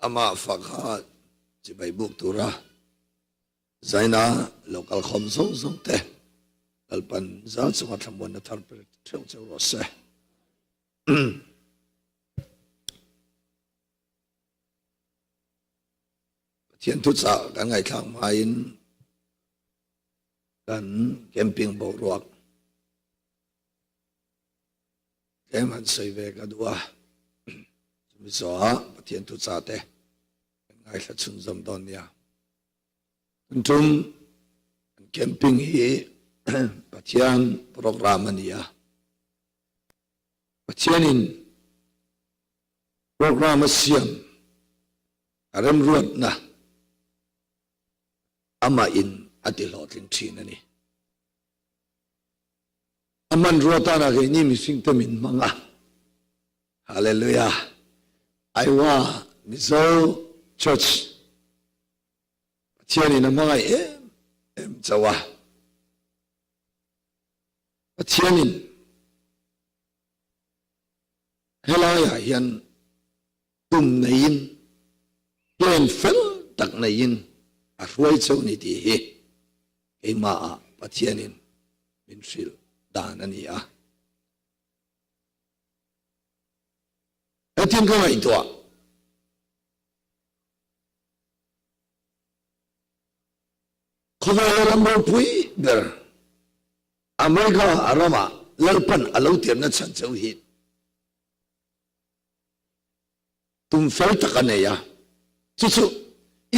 Amah fak kha chibai buk tura zaina lo kal khawm zawng zawng te Lalpan za chunga thlamuanna thar pe theuh cheu rawh se. Pathian thuchah kan ngaihthlak hmain kan camping boruak tlem han sawi ve ka duh a, chumi zawhah Pathian thuchah te kan ngaithla chhunzawm dawn nia. Tun tum kan camping hi Pathian program a ni a, Pathianin program a siam a remruatna amahin a ti hlawhtling thin a ni. A hmanrua tana keini mihringte min hmang a. Hallelujah! Aiwa Mizo Church Pathianin a hmangaih em em chauh a. Pathianin helaiah hian tum neiin, plan fel tak neiin a hruai chauh ni tih hi keimahah Pathianin min hrilh dan a ni a. Hetin ka ngaihtuah. Khawvela ram ropui ber America ramah Lalpan a lo tirna chhan cheu hi tum fel tak a nei a, chu chu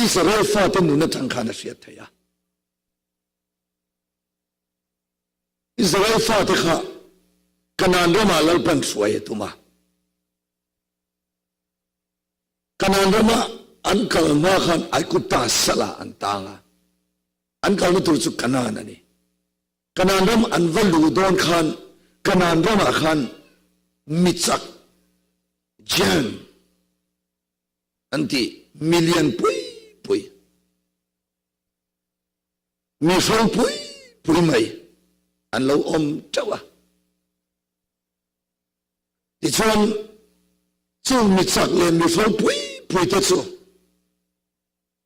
Israel fate nun atang khan a hriat theih a. Israel fate kha Kanaan ramah Lalpan hruai a tum a. Kanaan rama an kal hma khan Aigupta salah an tang a, an kalna tur chu Kanaan a ni. Kanaan ram an va luh dawn khan Kanaan ramah khan mi chak, giant, an tih, mi lian pui pui, mi hro pui pui mai an lo awm teuh a. Tichuan, chung mi chak leh mi hro pui pui te chu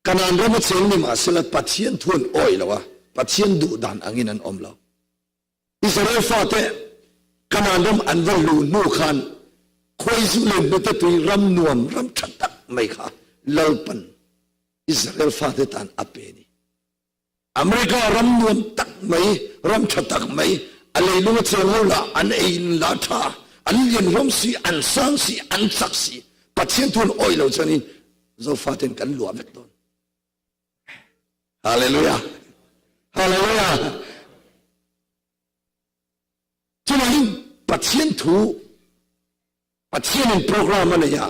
Kanaan rama cheng ni mahsela Pathian thu an awih lo a, Pathian duh dan angin an awm lo. Israel fate Kanaan ram an va luh hnu khan khuaizu leh hnute tui ram nuam ram tha tak mai kha Lalpan Israel fate tan a pe a ni. America ram nuam tak mai, ram tha tak mai, a leilung a cheng ho lah an ei in la tha, an lian hlawm si, an sang si, an chak si, Pathian thu an awih lo chuanin Zofaten kan luah vek dawn. Hallelujah! Hallelujah! Chuvangin Pathian thu Pathianin program a nei a,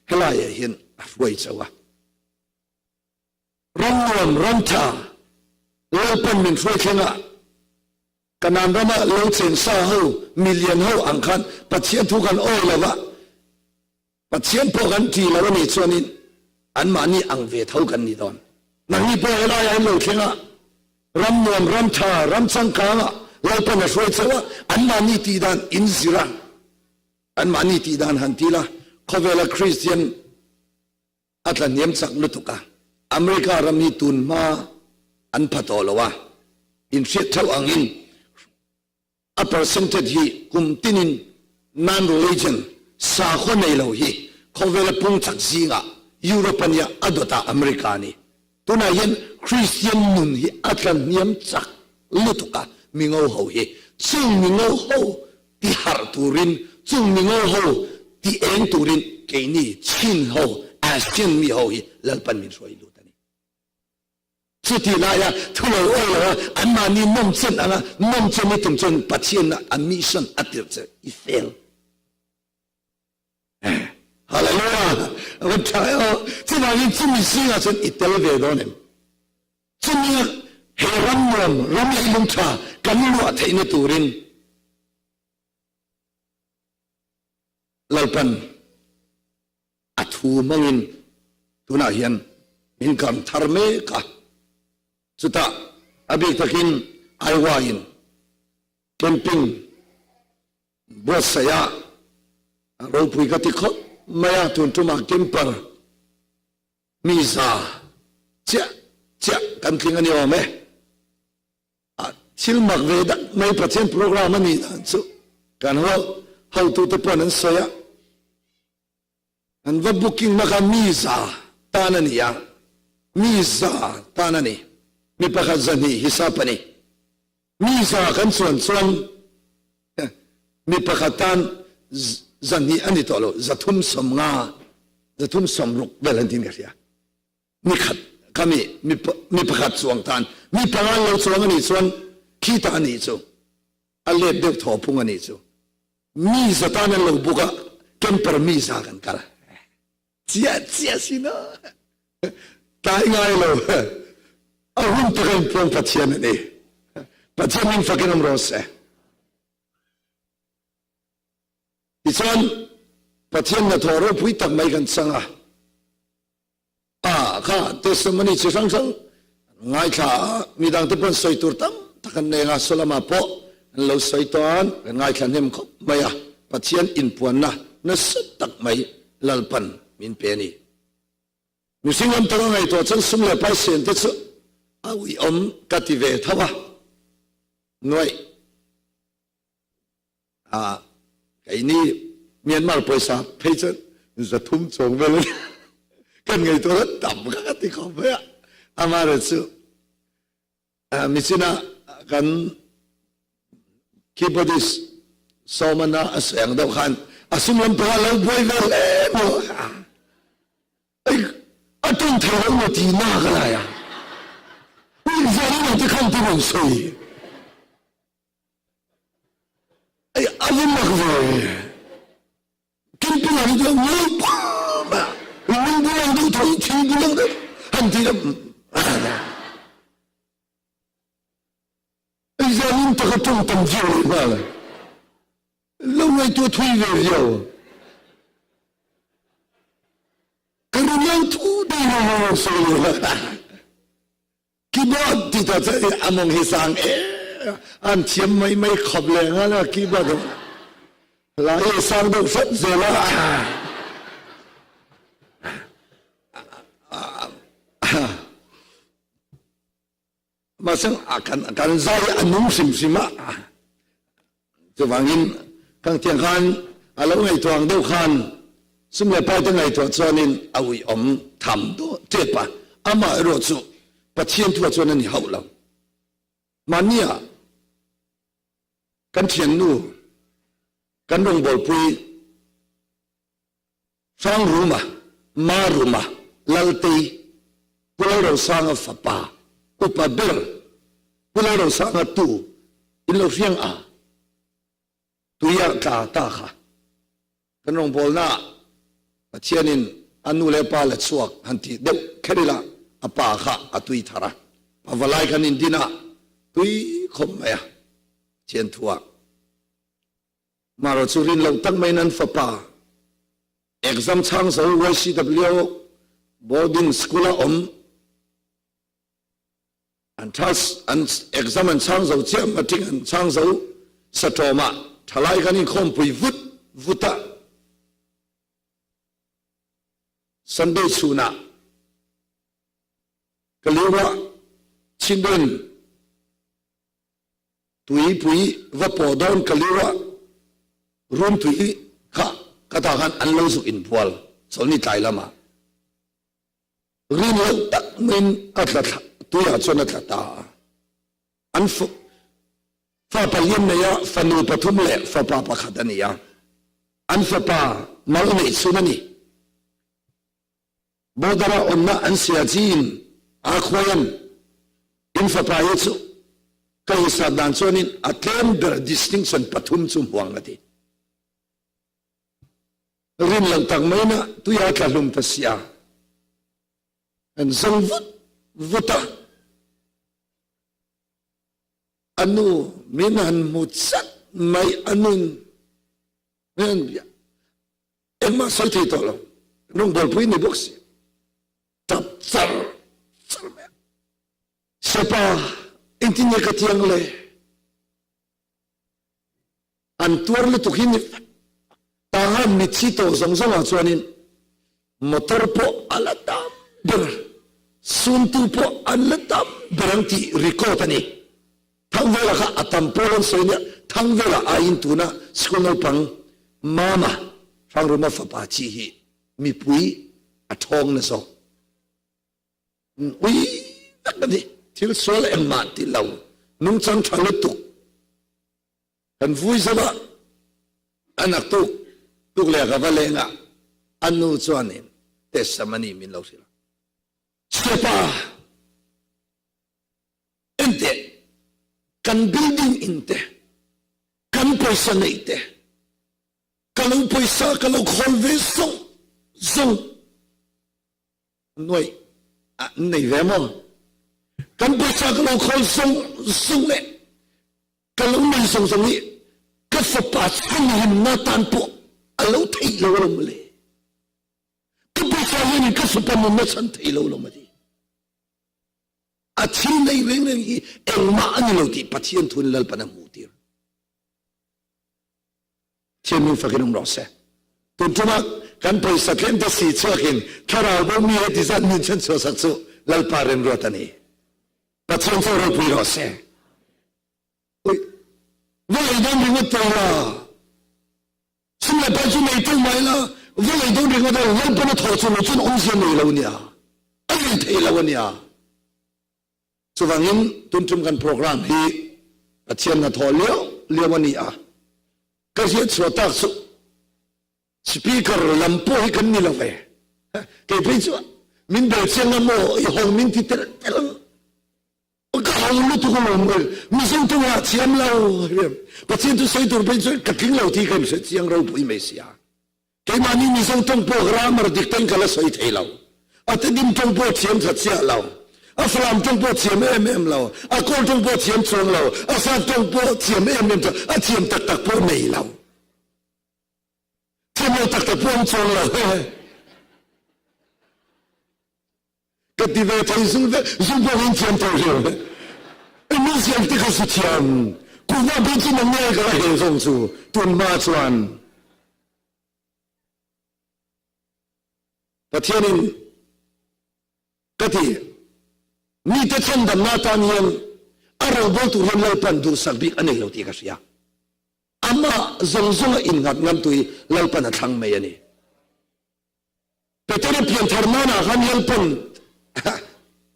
helaiah hian a hruai chauh a. Ram nuam, ram tha, Lalpan min hruai thleng a, Kanaan rama lo cheng sa ho, milian ho ang khan Pathian thu kan awi lo va, Pathian pawh kan ti lo a nih chuanin anmahni ang ve tho kan ni dawn. Nangni pawh helaiah in lo thleng a, ram nuam, ram tha, ram changkangah Lalpan a hruai chauh a, anmahni tih dan in zir a, anmahni tih dan han ti la, khawvela Kristian A tla hniam chak lutuk a, America ram hi tun hma an pha tawh lo a, inhriat theuh angin a percentage hi kum tinin non-religion, sakhua nei lo hi khawvela pung chak zingah Europe a nia a dawtah America a ni. Tunah hian Kristian nun hi a tla hniam chak lutuk a, mingo ho hi chung mingo ho ti harh turin, chung mingo ho ti eng turin keini Chin ho, Asian mi ho hi Lalpan min hruai lut a ni. Chuti laia thu lo awi lo a, anmahni nawmchen anga nawmchen i tum chuan Pathianna a mission a tirh che i fail. Hallelujah! A va tha e aw. Chuvangin chumi zingah chuan i tel ve dawn em? Chumi he ram nuam, ram leilung tha kan luah theihna turin Lalpan a thu hmangin tunah hian min kang thar mek a. Chutah a bik takin Aiwa-in camping Buatsaih a ropui ka ti khawp mai a, tun tumah Kemper. Mi chiah chiah kan tling a ni awm e. A thil mak ve dak mai Pathian program a nih dan chu kan ho hotute pawn an sawi a. An va booking na kha mi tan a ni a, mi tan a ni. Mi pakhat 200 hisap a ni. Mi kan chuan chuan mi pakhat tan 200 a ni tawh lo, 350, 360 vel an tiin ka hria. Ni khat kha mi mi pakhat chuang tan mi panga lo chuang a nih chuan khi ta a nih chu a let deuh thaw phung a nih chu. Mi tan an lo book a, camper mi kan kal. Chiah chiah si na. Tlai ngai lo. A hun tak in puang Pathian a ni. Pathian min fakin om rawh se. Tichuan Pathian hnathawh ropui tak mai kan chang a. A kha testimony chi hrang hrang an ngaithla a, midang te pawn sawi tur tam tak an nei anga Solama pawh an lo sawi tawn kan ngaithla hnem khawp mai a, Pathian inpuanna nasa tak mai Lalpan min pe a ni. Mihring lam taka ngaihtuah chuan sum leh pai sen te chu a uiawm ka ti ve tho a, nuaih. A keini Myanmar pawisa phei chuan 300 chuang vel kan ngaihtuah la tam kha ka ti khawp mai a. Amaherawhchu chu michina kan keyboardist Sawmana a sawi ang deuh khan a sum lampang a lo buai ve hle maw. A tum thei lo maw ti na ka lai a. Zanin ah te khan ti rawn sawi. Ei a va mak ve. Camping ah hi chuan ngei pum a lung bulang deuh tho thing bulang deuh han ti deuh. Ei zanin taka ṭawng tam viau leh nghal. Lo ngaihtuah thui ve viau. Ka ri lo thu dei lo lo sawi lo. Keyboard ti ta chu a mong hi sang e an thiam mai mai khop le nga la keyboard la e sang deuh hret zel a. Mahse kan kan zai a nung hrim hrim a. Chuvangin khang tiang khan a lo ngaihtuah ang deuh khan sum leh pai te ngaihtuah chuanin a uiawm tham dawn tep a, amah erawh chu Pathian thuah chuan a ni hauh lo. Mahnia kan thiannu kan rawngbawlpui Hrangruma, Maruma, Laltei, Pu Lalrosanga fapa upa ber Pu Lalrosanga tu in lo hriang a, tuia tla ta kha kan rawngbawlna ah Pathianin a nu leh pa la chhuak han tih deuh kher ila a pa kha a tui thar a, pa valai kan indin a tui khawp mai a Pathian thu ah. Marawh chu rin loh tak maiin an fapa exam chhang zo YCW boarding school a awm an tha an exam an chhang zo chiah matric an chhang zo satawmah thalai kan inkhawmpui vut vut a Sunday chhunah ka liuah Chindwin Tuipui va pawh dawn ka liu a, room tui kha ka tah khan an lo zuk inbual chawlhni tlai lamah rin loh tak maiin a tla thla tuiah chuan a tla ta a. An fa palian nei a, fanu pathum leh fapa pakhat a ni a, an fapa mal neih chhun a ni. Border-a awmna an sia chiin aa khuai ang. In fapa hi chu ka hisap dan chuanin a tlem ber distinction pathum chu hmuang a ti. Rin loh tak maina tuia tla hlum ta sia. An zawng vut vut a. A nu min han hmu chat mai a nun min han bia. Engmah sawi thei tawh lo. Rawngbawlpui ni bawk si. Tap char char mai a. Sepa, engtin nge ka ti ang le? An tuar lutuk hi ni vek. Tanga mitthi tawh zawng zawngah chuanin motor pawh a la tam. ber suntu pawh an la tam ber ang tih record a ni. Thangvela kha a tam pawl an sawi nia, Thangvela aiin tuna school naupang Mama Hrangruma fapa chi hi mipui a thawng na zawk. Ui vek a ni. Thil sual engmah ti lo, nungchang tha lutuk. Kan vui zo a, a naktuk tuk leh ka va leng a, a nu chuanin testimony min lo hrilh a. Chepa! Enteh, kan building in te, kan pawisa neih te, ka lo pawisa ka lo khawl ve zawng zawng nuaih a nei ve maw? Kan pawisa ka lo khawl zawng zawng leh ka lo nei zawng zawng hi ka fapa chhanhimna tan pawh a lo theih lo alawm le. Ka pawisa hianin ka fapa nunna chhan thei lo alawm a ti. A thil nei reng reng hi engmah a ni lo tih Pathian thu in Lalpan a hmuh tir. Thian min fakin um rawh se. Tun ṭuma kan pawisa tlem te si chhuakin thlarau bo mi he ti zat min chhan chhuah sak chu Lalpa remruat a ni. Pathian chu ropui rawh se. Ui, va lei dawn ringawt thei la. Sum leh pai chu nei teuh mai la, va lei dawn ringawt a, Lalpan a thawh chu lo chuan awmzia nei lo nia, a lei thei lo a nia. Chuvangin tun tum kan program hi Pathian hnathawh liau liau a ni a, ka hriat chhuah tak chu Speaker lam pawh hi kan ni lo ve. Kei phei chu min bel chiang a maw i hawng min ti tel tel ang. Ka hau lutuk alawm ka Mizo tawng ah thiam lo Pathian chu sawi tur phei chuan ka tling lo tih ka inhre chiang ropui mai sia. Keimahni Mizo tawng pawh grammar dik ten ka la sawi thei lo. A Tedim tawng pawh thiam tha chiah lo. A Falam tawng pawh thiam em em lo. A Kawl tawng pawh thiam chuang lo. A Sap tawng pawh thiam em em chuang a thiam tak tak pawh nei lo. Thiam lo tak tak pawh an chuang lo. Ka ti ve thei zu ve zu pawh in thiam tho hian enu siam te ka su thiam kuhva bel chu nang nge ka la hel zawng chu tun hma chuan Pathianin ka ti mite chhandamna atan hian a robawltu tur hian Lalpan duhsak bik a nei lo tih ka hria. Amah zawng zawnga innghat ngamtu hi Lalpan a thlang mai a ni. Petera pianthar nanah khan Lalpan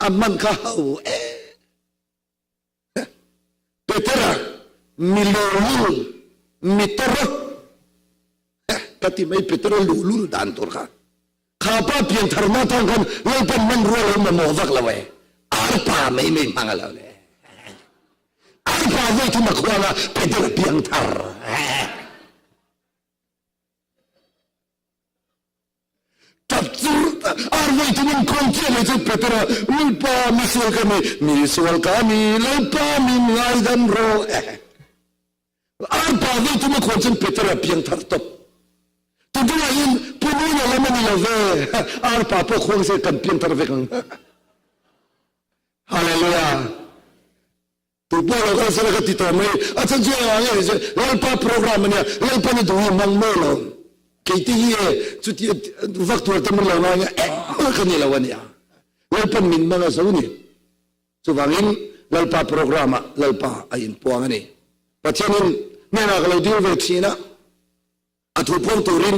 a hman kha ho e. Petera mi luhlul, mi tawrh ka ti mai Petera luhlul dan tur kha. Kha pa pianthar na tan khan Lalpan hmanrua lo mamawh vak lo e. Arpa mai mai hmang a lo le. Arpa voi thum a khuang a Petera piangthar. Ar voi thum in kawng chiah mai chu Petera Lalpa misual ka ni, misual ka ni, Lalpa min ngaidam rawh. Arpa voi thum a khawn chuan Petera piang thar tawp. Tunah hian Pununa lam a ni lo ve, arpa pawh khuang se kan piang thar vek ang. Hallelujah. Tu pawh lo kal sela ka ti tawh mai. A chhan chu engah nge ni se, Lalpa program a nia, Lalpa ni duh hi hmang maw lo. Keite hi e chuti vak tur te min lo ngai nge engmah ka ni lo a nia. Lalpan min hmang a zo ni. Chuvangin Lalpa program ah Lalpa a inpuang a ni. Pathianin hnenah ka lo dil ve thin a. A thu puang turin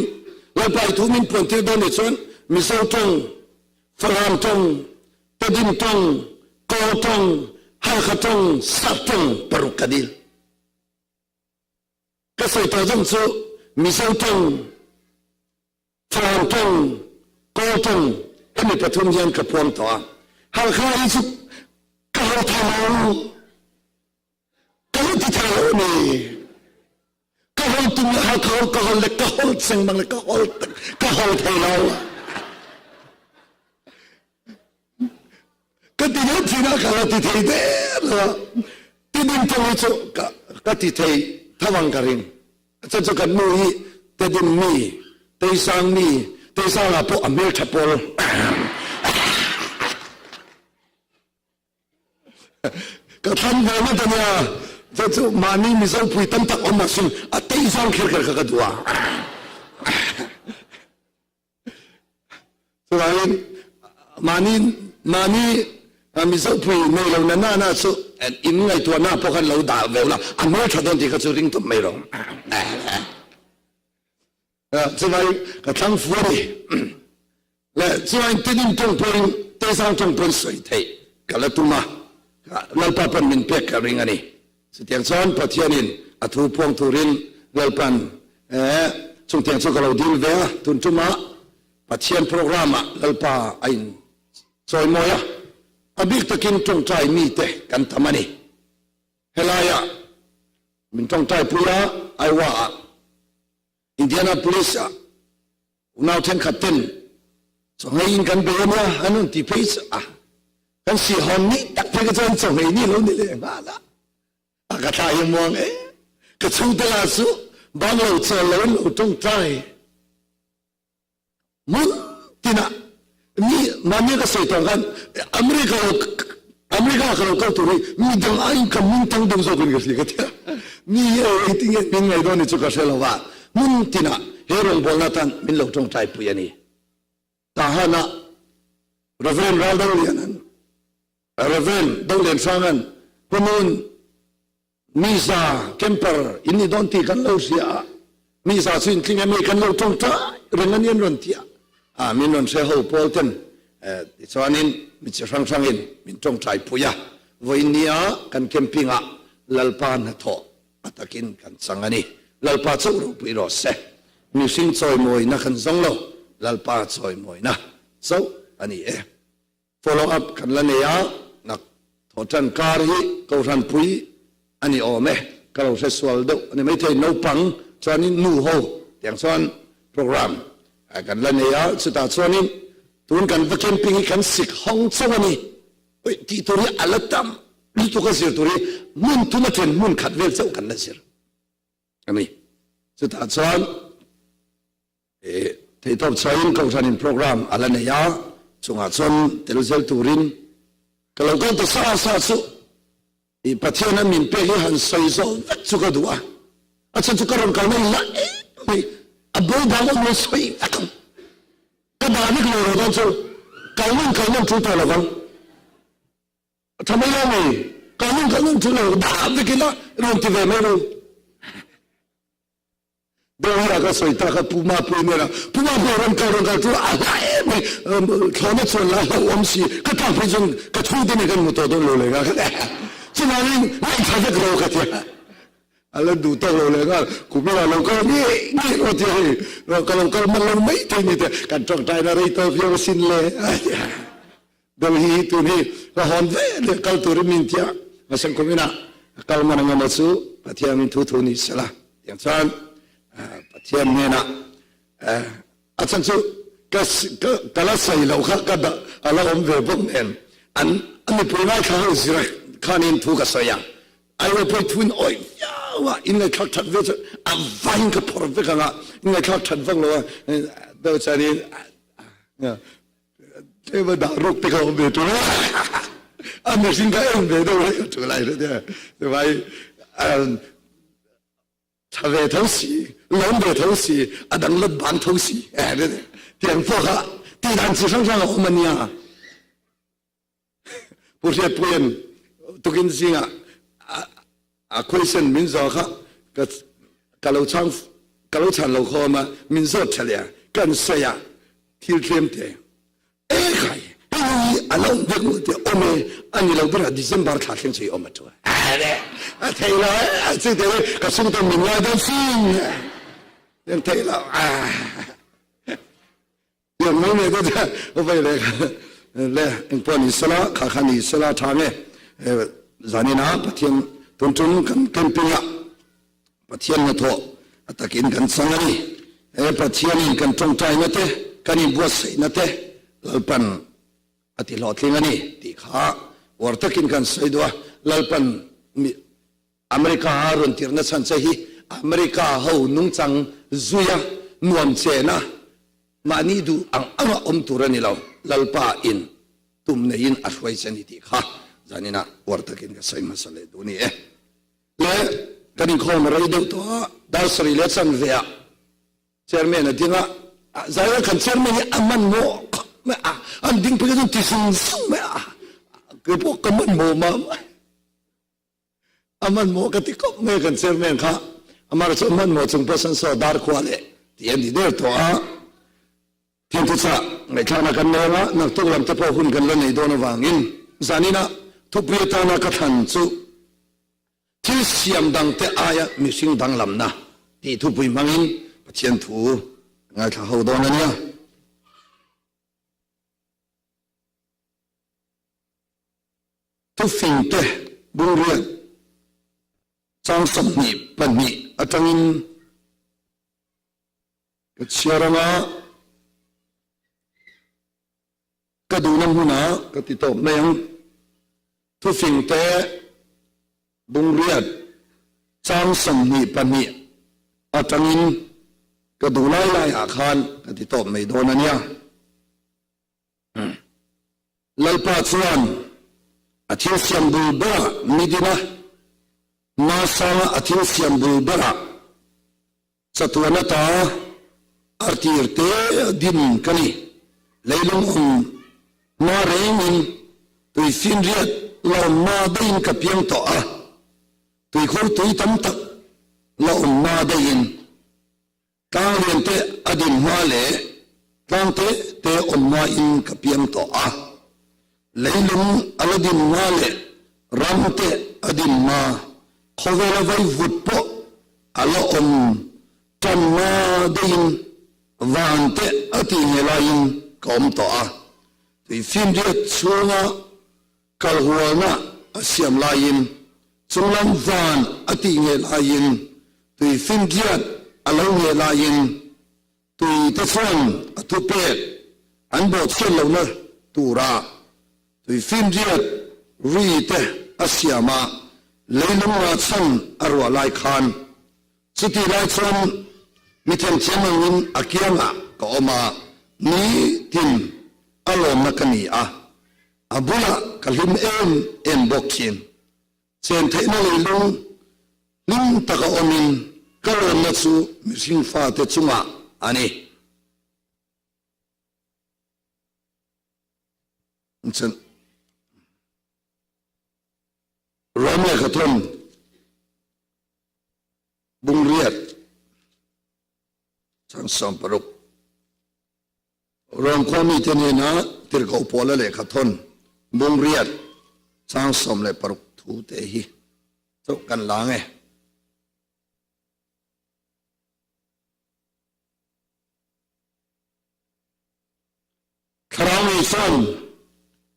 Lalpa i thu min puan tir dawn nih chuan Mizo tawng, Falam tawng, Tedim tawng, Kawl tawng, Halkha tawng, Sap tawng paruk ka dil. Ka sawi tawh zawng chu Mizo tawng, Falam tawng, Kawl tawng hemi pathum hian ka puang tawh a. Halkha hi chu ka hal tha lo. Ka lo ti thei lo a ni. Ka hol tum le ka hol ka hol le ka hol chengmang le ka hol ka hol thei lo. Ka ti lo thina ka la ti thei der lo. Ti ding tong hi chu ka ka ti thei thawang ka ring. Chan chu kan nu hi te din mi teisang mi teisang ah pawh a hmel tha pawl. Ka thlan ve ngawt a nia. Chu chu mahni Mizo pui tam tak awm ah sun a tei zawng kher kher kha ka duh a. Chuvangin Mahni mahni Mizo pui nei lo na na na chu in ngaihtuahna pawh khan lo dah ve ula, a hmeltha dawn tih kha chu ring tawp mai rawh. Chuvai ka thlang fu a ni. Le chuan Tedim tawng pawhin Tezang tawng pawn sawi theih ka la tum a, Lalpa pawn min pek ka ring a ni. Chutiang chuan Pathianin a thu puang turin Lalpan chungtiang chu ka lo dil ve a, tun tumah Pathian program ah Lalpa a in chawimawi a, a bik takin tawngtai mite kan tam a ni. Helaiah min tawngtai pui a, Iowa ah Indianapolis ah unau thenkhat ten chawhmeh in kan bei ania an rawn ti phei chu a kan si hawn ni tak phei ka chuan chawhmeh ni lo ni leh nghal a a ka thla hi muang e ka chhungte lah chu bang lo chawl lo in lo tawngtai Hmun tinah mi mahni ka sawi tawh khan America lo America ka lo kal tur hi mi dang aiin ka hming tang deuh zawkin ka hria ka tia. Mi hi engtin nge min ngaih dawn ni chu ka hre lo va, hmun tinah he rawngbawlna tan min lo tawngtai pui a ni. Tahan-ah Reverend Raldolianan Reverend Dolianhrangan Hunun Miza camper in ni dawn tih kan lo hria a, Miza chu in tling em hei kan lo tawngtai reng a ni an rawn ti a, ah min rawn hre ho pawl ten tichuanin mi chi hrang hrangin min tawngtai pui a, vawiin nia kan camping ah Lalpa hnathawh a takin kan chang a ni, Lalpa chauh ropui rawh se, mihring chawimawina kan zawng lo, Lalpa chawimawina chauh a ni e. Follow up kan la nei a, nak thawhtan kar hi Kohhran pui a ni awm e, ka lo hre sual deuh a ni maithei, naupang chuanin nu ho tiang chuan program kan la nei a, chutah chuanin tun kan va camping hi kan sik hawng chauh a ni, ui tih tur hi a la tam lutuk a zir tur hi hmun thum a then hmun khat vel chauh kan la zir a ni, chutah chuan. Theihtawp chhuahin Kohhranin program a la nei a, chungah chuan tel zel turin ka lo kal ta sa sa chu i Pathian a min pek hi han sawi zawh vek chu ka duh a, a chhan chu ka rawn kalna i la em mai, a bo dang awm lo sawi vek ang, ka dah vek lo rawh dawn chu kal nawn kal nawn tul tawh lo vang, a tha mai lo mai, kal nawn kal nawn tul lo dah vek ila rawn ti ve mai ru. Dawhia ka sawi tak a, Pu Mapui nen a, Pu Mapui rawn kal rawn kal chu a hla em mai, thlawhna chuan la hlauhawm si, ka tlak phei chuan ka chhungte nen kan hmu tawh dawn lo leh nghal, chuvangin ngaihthla vek lo ka ti a, a la duh tawk lo leh nghal, kum ila lo kal ngei ngei rawh tia hei, ka lo kal man lo mai thei ni te, kan tawngtaina rei tawh viau asin le a ti a. Delhi hi tun hi ka hawn ve leh kal turin min tia Masang kum inah ka kal man ang emaw chu Pathian in thu thu ni sela tiang chuan Pathian hnenah a chhan chu ka ka la sawi loh kha ka dah a la awm ve bawk nen an a mipui ngaithla ho zir khanin thu ka sawi a Aiwa pawh thu in awih viau a in ngaihthlak that ve chu a vaiin ka phawrh vek ang a in ngaihthlak that vak lo a deuh chuanin Tlema dah ruk te kha awm ve ṭul a, a mihring kha en ve deuh reng a ṭul lai hre te chuvai ṭha ve tho si, lawm ve tho si, a dang lat ban tho si tiang pawh kha tihdan chi hrang hrang a awm a nia. Pu Hriatpuia'n tukin zingah a question min zawh kha ka ka lo chhang ka lo chhan lo khawm a, min zawt tha leh a, kan sawi a thil tlem te e khai hei hi a lo awm vek maw tih awm e a ni lo berah December thla thleng chu i awm a ṭu a thei lo e chu te ka chhungte min ngai dawn sin em thei lo a. Tiang mai mai te chu vei leh le engpawh ni sela kha kha ni sela tha nge zanin a Pathian tun tum kan camping a Pathian hnathawh a takin kan chang a ni he Pathian in kan tawngtai na te kan inbuatsaih na te Lalpan a ti hlawhtling a ni tih kha uar takin kan sawi duh a Lalpan mi America a rawn tirhna chhan che hi America ho nungchang zuia nuam chena mahni duh ang anga awm tur a ni lo, Lalpa in tum neiin a hruai che ni tih kha zaninah uar takin ka sawi hmasa leh duh ni e. Le kan inkhawm a rei deuh tawh a, dar sarih leh chanve ah Chairman a ding a, zaia kan Chairman hi a hmanhmawh khawp. mai a, an ding phei chuan ti zung zung mai a, kei pawh ka hmanhmawh mah mah. A hmanhmawh ka ti khawp mai kan chairman kha, amah chu a hmanhmawh chung pawh sawn saw dar khua leh tih a ni der tawh a. Thiamthuchah ngaihthlakna kan nei anga naktuk lam te pawh hun kan la nei dawn avangin zaninah thupui atana ka thlan chu thil siam dangte aia mihring danglamna tih thupui hmangin Pathian thu ngaithla ho dawn a nia. Thufingte bungriat chang 22 atangin Ka chhiar anga ka duhna hmunah ka ti tawp mai ang. Thufing te bungriat chang 22 atangin ka duh lai laiah khan ka ti tawp mai dawn a nia. Lalpa chuan a thil siam bul berah mi din a, hmasanga a thil siam bul berah Chatuan ata a tir te din ka ni. Leilung awm hma rengin tuifinriat la awm hma daihin ka piang tawh a, tuikhur tui tam tak la awm hma daihin tlang lian te a din hma leh tlang te te awm hma in ka piang tawh a. Leilung a la din hma leh ram te a din hma, khawvela vaivut pawh a la awm tan hma deihin van te a tih nge laiin ka awm tawh a. Tuifinriat chhunga kalhualna a siam laiin chunglam van a tih nge laiin tuifinriat a lo nge laiin Tui te chuan a thupek an bawhchhiat lohna tura tui finriat ri te a siam a, leilung ngahchhan a ruah lai khan. Chutih lai chuan mi themthiam angin a kiangah ka awm a, nitin a lawmna ka ni a, a bulah ka hlim em em bawk thin. Chen theihna leilung hlim taka awmin ka lawmna chu mihring fate chungah a ni. Rom lehkhathawn bungriat chang 60. Rom khuamite hnena tirhkoh Paula lehkhathawn bungriat chang 16 thu te hi chauh kan la ang e. Thlarau nei chuan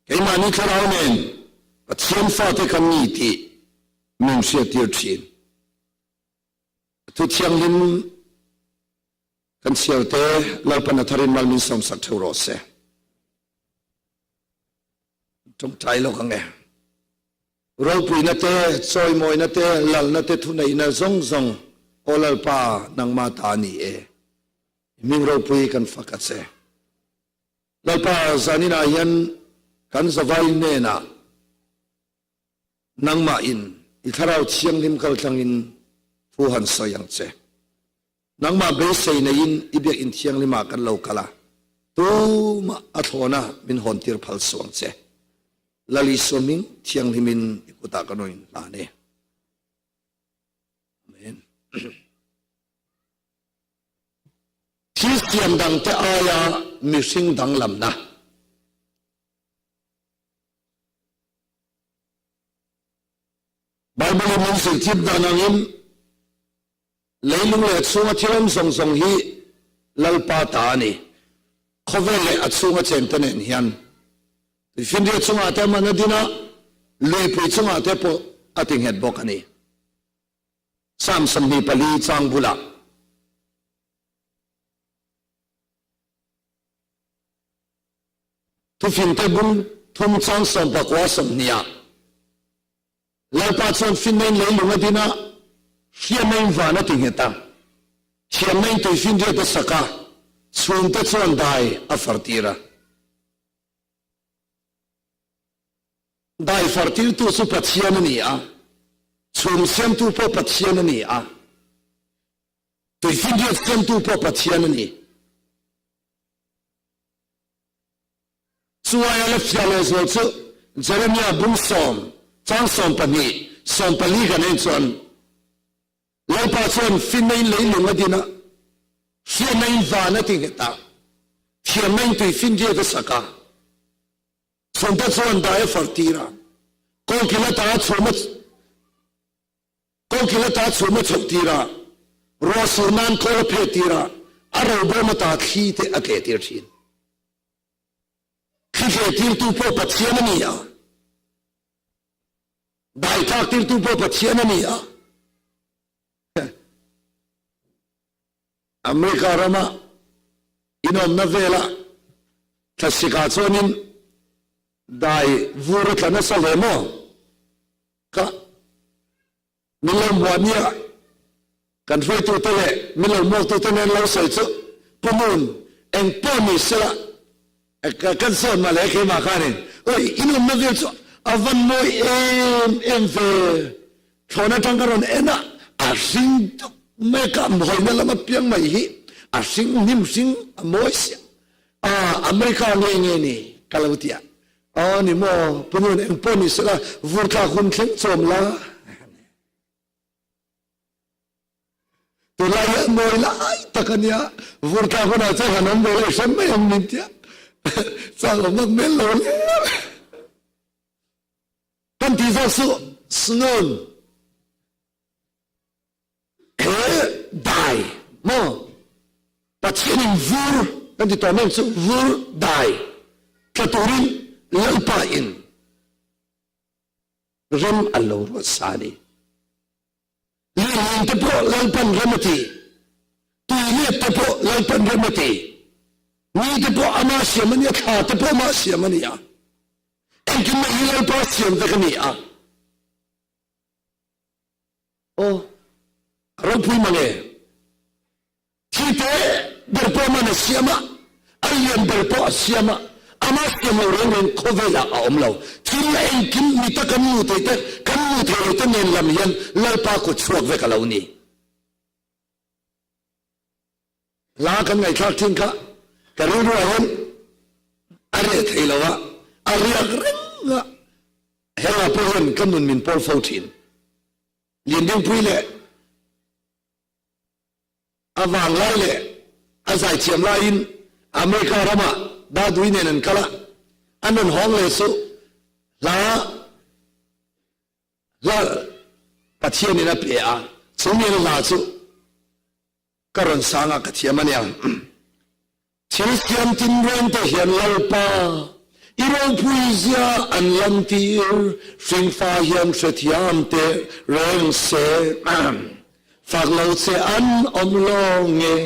keimahni thlarau nen Pathian fate kan ni tih min hriattir thin. Thu thianghlim Kan chhiar te Lalpan a tharin mal min sawmsak theuh rawh se. Tawngtai lawk ang e. Ropuina te, chawimawina te, lalna te, thuneihna zawng zawng Aw Lalpa nangmah ta a ni e. I hming ropui kan fak a che. Lalpa zaninah hian kan zavai hnenah nangmah in i thlarau thianghlim kaltlangin thu han sawi ang che. Nangmah beisei neiin i biakinn thianghlim ah kan lo kal a, tumah a thlawn a min hawntir phal suh ang che. Lal Isua hming thianghlim in i kutah kan rawn inhlan e. Amen. Thil siam dangte aia mihring danglamna. Bible in min zirtir dan angin Leilung leh a chhunga thil awm zawng zawng hi Lalpa ta a ni. Khawvel leh a chhunga chengte nen hian tuifinriat chungah te a man a din a, luipui chungah te pawh a ti nghet bawk a ni. Psalm 24 chang bulah. Thufinte bung thum chang sawmpakua sawmhnih ah. Lalpa chuan finnain leilung a din a, hriamnain van a ti nghet a, thiamnain tuifinriat a sak a, chhungte chuan dai a fartir a. Dai fartirtu chu Pathian a ni a, chhum siamtu pawh Pathian a ni a, tuifinriat siamtu pawh Pathian a ni. Chu aia la fiah lehzual chu Jeremia bung sawm, chang 12, 14 kan en chuan, Lalpa chuan finna in leilung a din a, hriatna in van a ti nghet a, thiamna in tui finriat a sak a, chhungte chuan dai a far tir a, kawngkil ata a chhum a kawngkil ata chhum a chhoh tir a, ruah sur nan kawl a phet tir a, a robawm ata thli te a tleh tir thin. Thli tleh tirtu pawh Pathian a ni a. Dai tlak tirtu pawh Pathian a ni a. America rama inawmna vela thlasikah chuanin dai vur a tla nasa hle maw? Ka Min lo muah nia kan hruaitute leh min lo muaktute nen lo sawi chu Pu Moon eng pawh ni sela kan sawn mah le keimah khanin oi in awmna vel chu a van mawi em em ve thlawhna atang ka rawn en a a hring dup mai a ka hawina lam apiang mai hi a hring hnim hring a mawi sia a America nge nge ni ka lo ti a Aw ni maw, Pu Nun eng pawh ni sela vur thlak hun thleng chawm la. Tunlai hi a mawi lai tak a nia, vur thlak hunah chuan han awm ve la i hrem mai ang min tia. Chak awm vak hmel lo hle. Kan tih zawk chu Snun. He dai maw Pathianin vur kan ti tawh mai ang chu vur dai tla turin Lalpa in rem a lo ruat sa a ni. Lirnghing te pawh Lalpan rem a ti, tui let te pawh Lalpan rem a ti, ni te pawh ama siam a nia, thla te pawh ama siam a ni a, engkim mai hi Lalpa siam vek a ni a. Aw, a ropui mange. Thi te ber pawh aman a siam a, a lian ber pawh a siam a, ama siam lo reng reng khawvelah a awm lo. Thil engkim mita kan nu thei te, kan nu thei lo te nen lam hian Lalpa kut chhuak vek a lo ni. Hla kan ngaihthlak thin kha ka rilruah hian a reh thei lo a, a riak reng a. Hela pawh hian ka nun min pawl fo thin. Liandingpui leh a vang lai leh a zaithiam laiin America ramah Dadui nen an kal a, an rawn hawng leh chu hla hla Pathianin a pe a, chu mi hla chu Ka rawn sang a, ka thiam a nia. Thil siam tinreng te hian Lalpa, i ropui zia an lantir, hringfa hian hrethiam teh reng se. Fak lo che an awm lawng nge?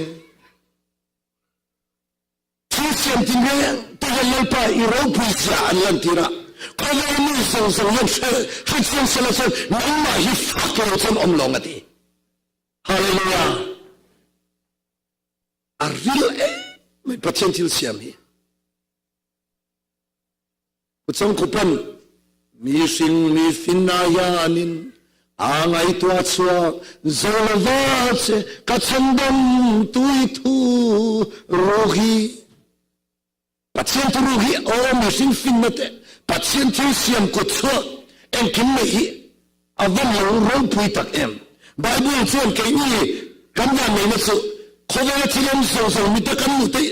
Thil siam tinreng te hian Lalpa, i ropui zia an lantir a, khawvel mi zawng zawng hian hrechiang sela chuan nangmah hi fak lo chuan awm lawng a ti. Hallelujah! A ril em mai Pathian thil siam hi. Kuchang khupan mi hring mi finna hianin a ngaihtuah chhuak zo lova che ka chhandam tui thu ruk hi. Pathian thuruk hi aw mihring finna te Pathian thil siam kut chhuak engkim mai hi a va lo ropui tak em. Bible chuan keini kan vanneihna chu khawvela thil awm zawng zawng mita kan hmuh te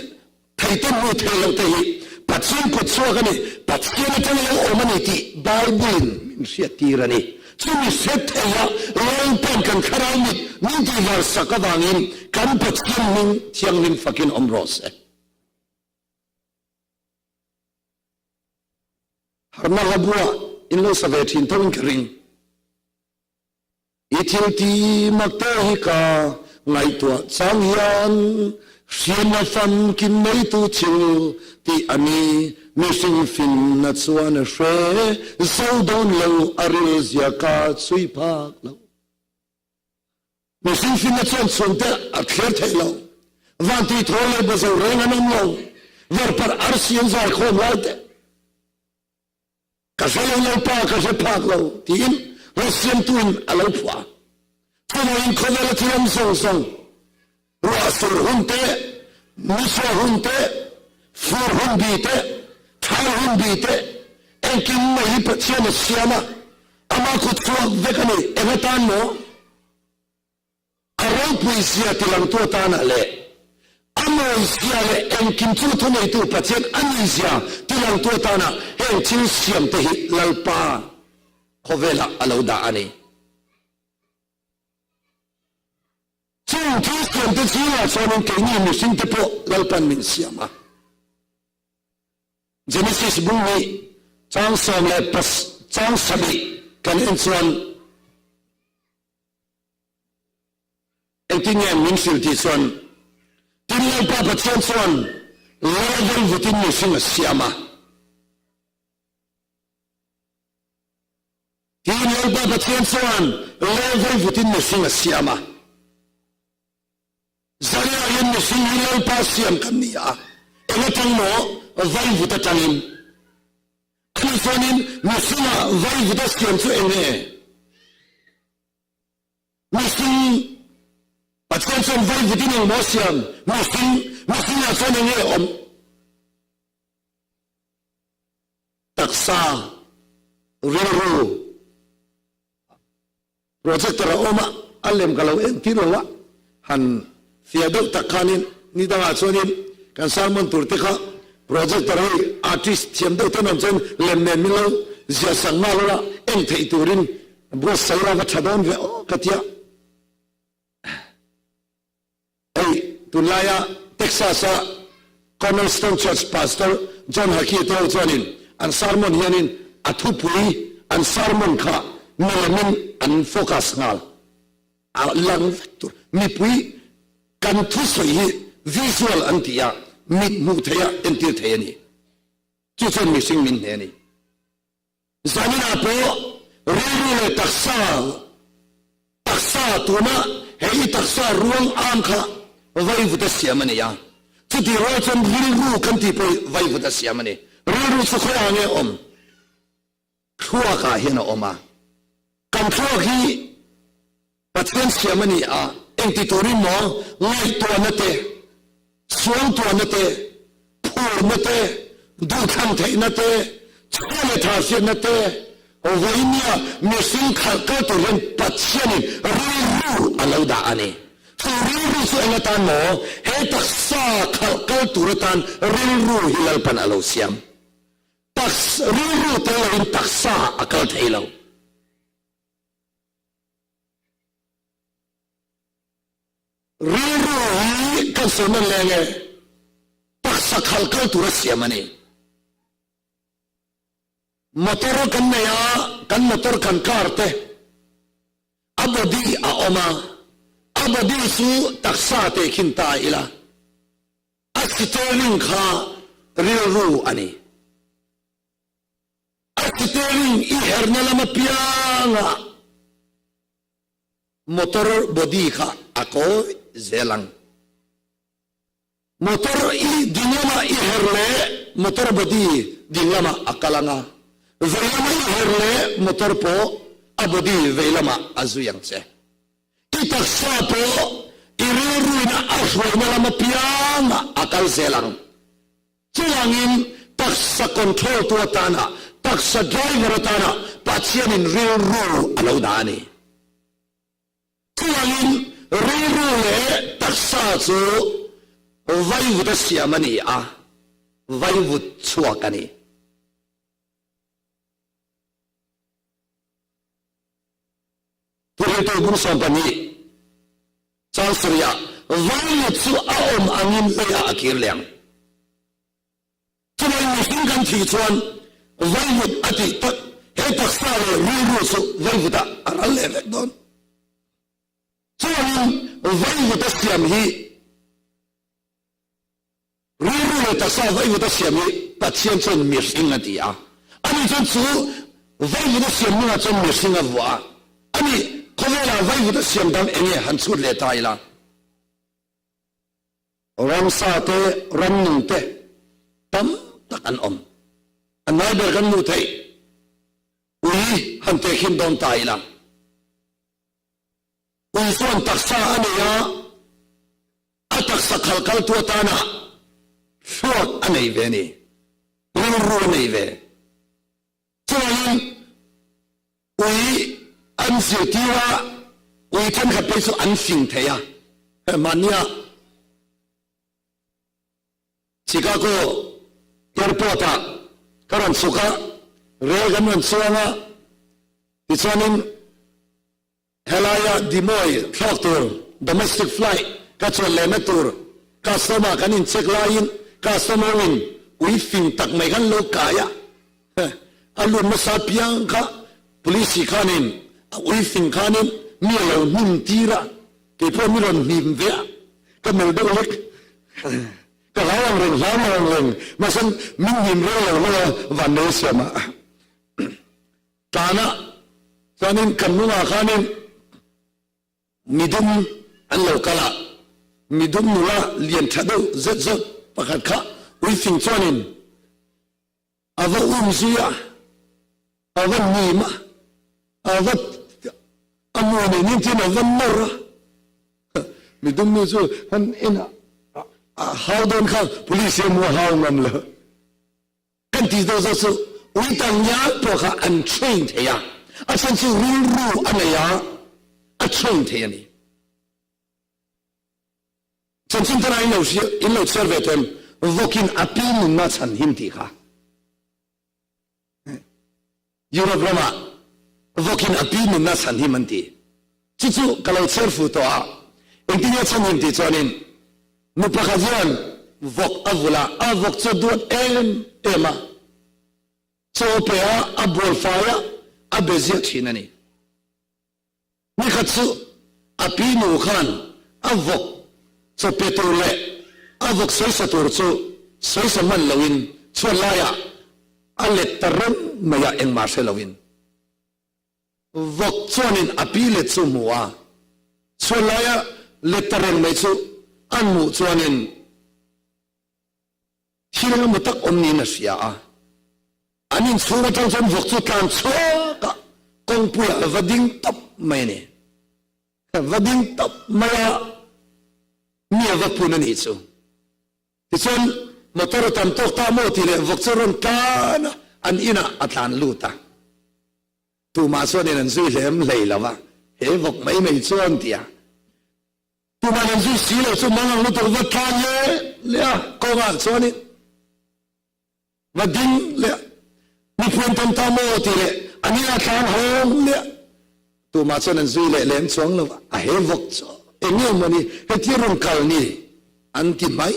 thei te hmuh theih loh te hi Pathian kut chhuak a ni, Pathian atanga lo awm a ni tih Bible in min hriattir a ni. Chumi hre theia Lalpan kan thlarau mit min tihvar sak avangin kan Pathian hming thianghlim fakin awm rawh se. Harna hla buah in lo sa ve thin tho in ka ring. I thil ti mak te hi ka ngaihtuah chang hian hriatna famkim neitu thil tih a ni. Mihring finna chuan a hre zo dawn lo, a rilzia ka chhui phak lo. Mihring finna chuan chhungte a thlir theih lo. Vantui thawl leh bazo reng an awm lo. Varparh arsi an zai khawm lai te. Ka hre lo Lalpa, ka hre phak lo tiin Rosiamtu in a lo phuah. Chuvangin khawvel a thil awm zawng zawng, ruah sur hun te, ni chhuah hun te, fur hun bi te, thla. Thai hunbi te engkim mai hi Pathian a siam a, ama kut chhuak vek a ni. Eng atan maw? A ropui zia tilangtu atana leh a mawi zia leh engkim chu thuneitu Pathian a ni zia tilangtu atana heng thil siam te hi Lalpa khawvelah a lo dah a ni. Chung thil siamte zingah chuanin keini mihringte pawh Lalpan min siam a. Genesis bung nih chang sawm leh pas chang sarih kan en chuan engtin nge min hrilh tih chuan, Tin Lalpa Pathian chuan lal veivutin mihring a siam a. Tin, Lalpa Pathian chuan lal veivutin mihring a siam a. Zariahin mihring hi Lalpa siam kan ni a, eng atang maw? Vaivut atangin. Ani chuanin mihringa vaivut a siam chu eng nge? Mihring, Pathian chuan vaivutin eng maw a siam? Mihring, mihringah chuan eng nge awm? Taksa, rilru, projector a awm a, a lem ka lo entir lo a, han fiah deuh tak khanin ni dangah chuanin kan sermon tur te kha projector hei artist thiam deuh ten awm chuan lem nen min lo ziah sak nghal ula en theih turin buatsaih ila va tha dawn ve aw ka tia. Hei, tunlaia Texas-a Cornerstone Church Pastor John Hagee te ho chuanin an sermon hianin a thupui an sermon kha milemin an focus nghal a lang vek tur. Mipui kan thusawi hi visual an ti a, mit hmuh theih a entir thei a ni. Chu chuan mihring min hne a ni. Zaninah pawh rilru leh taksa, taksa tuna he i taksa ruang am kha vaivut a siam a ni a. Chutih rual chuan rilru kan tih pawh hi vaivut a siam a ni. Rilru chu khawiah nge a awm? Thluakah hian a awm a. Kan thluak hi Pathian siam a ni a, engti turin maw ngaihtuahna te, suangtuahna te, phurna te, duhthlan theihna te, chhua leh tha hriatna te, vawinia mihring khalh kal tur hian Pathianin rilru a lo dah a ni. Chu rilru chu eng atan maw? He taksa khalh kal tur atan rilru hi Lalpan a lo siam. Taks, rilru tel loin taksa a kal thei lo. Rilru hi kan sawi nawn leng e, taksa khalh kal tura siam a ni. Motor kan nei a, kan motor kan car te a body a awm a, a body chu taksa teh khin ta ila, a steering kha rilru a ni. A steering i herna lam apiangah motor body kha a kawi zel ang. Motor i ding lamah i her leh motor body ding lamah a kal ang a, vei lama i her leh motor pawh a body vei lamah a zui ang che. I taksa pawh i rilruina a hruaina lam apiangah a kal zel ang. Chuvangin taksa control tu atana, taksa driver atana Pathianin rilru a lo dah a ni. Chuvangin rilru leh taksa chu vaivut a siam a ni a, vaivut chhuak a ni. Thuhriltu bung 12 chang sarih ah vaivut chu a awm angin leiah a kir leh ang. Chuvangin mihring kan thih chuan vaivut a tih tak he taksa leh rilru chu vaivut ah a ral leh vek dawn. Chuvangin vaivut a siam hi Rilru leh taksa vaivut a siam hi Pathian chuan mihring a ti a. Ani chuan chu vaivut a siam hnungah chuan mihring a vuah a. Ani, khawvelah vaivut a siam dang eng nge han chhut leh ta ila? Ramsa te, rannung te tam tak an awm. A nai ber kan hmuh theih ui han tehkhin dawn ta ila. Ui chuan taksa a nei a. A taksa khalh kaltu atana thluak a nei ve a ni. Rilru a nei ve. Chuvangin ui an zirtir a, ui thenkhat phei chu an fing thei a. Mahnia Chicago airport ah ka rawn chhuk a, rel kan rawn chuang a, tichuanin Helaia Des Moines thlawk tur domestic flight ka chuan lehna tur customer kan in check laiin customer in ui fing tak mai khan lo kai a, a lut hmasa piang kha police khanin a ui fing khanin mi a lo hnim tir a, keipawh mi rawn hnim ve a, ka melh deuh hlek. Ka hlau ang reng, hlau lo ang reng, mahse min hnim reng lo hlauh a, vannei a siam a. Tlanah chuanin kan hnungah khanin midum an lo kal a, midum nula lian tha deuh zet zawt pakhat kha uifing chuanin a va um zui a, a va hnim a, a va a mu nei nin chuan a va nawr a. Midum nu chu han en a, a hau dawn kha police hi a mu a hau ngam lo. Kan tih deuh zawk chu ui tam ngial pawh kha an train thei a, a chhan chu rilru a nei a, a train thei a ni. Chanchin tana in lo hria, in lo chhiar ve them, vawkin a pi nunna chhan him tih kha. Europe ramah vawkin a pi nunna chhan him an ti. Chu chu ka lo chhiar fu tawh a, engtin nge chhan him tih chuanin nu pakhat hian vawk a vulh a, a vawk chu a duat em em a, chaw pe a, a bual fai a, a be ziah thin a ni. Nikhat chu a pi nu khan a vawk chaw pe tur leh a vawk sawisa tur chu sawisa hman loin chhuat laiah a let ta reng mai a, engmah hre loin. Vawk chuanin a pi let chu hmu a, chhuat laia let ta reng mai chu an hmuh chuanin Thil engemaw tak awm niin a hria a, an inchhung atang chuan vawk chu tlan chhuak a, kawngpuiah a va ding tawp mai a ni. A va ding tawp mai a, mi a va pun a nih chu. Tichuan motor a tam tawk ta maw tih leh vawk chu a rawn tlan a, an inah a tlan lut a. Tumah chuanin an zui hlem hlei lo va, he vawk mai mai chuan ti a. Tumah an zui si lo chu mang ang lutuk va tlan leh leh a, kawngah chuanin va ding leh a, mipui an tam ta maw tih leh a ni a tlan hawng leh a, tumah chuan an zui leh lem chuang lo va, a he vawk chu eng nge mawni hetia rawn kal ni an ti mai.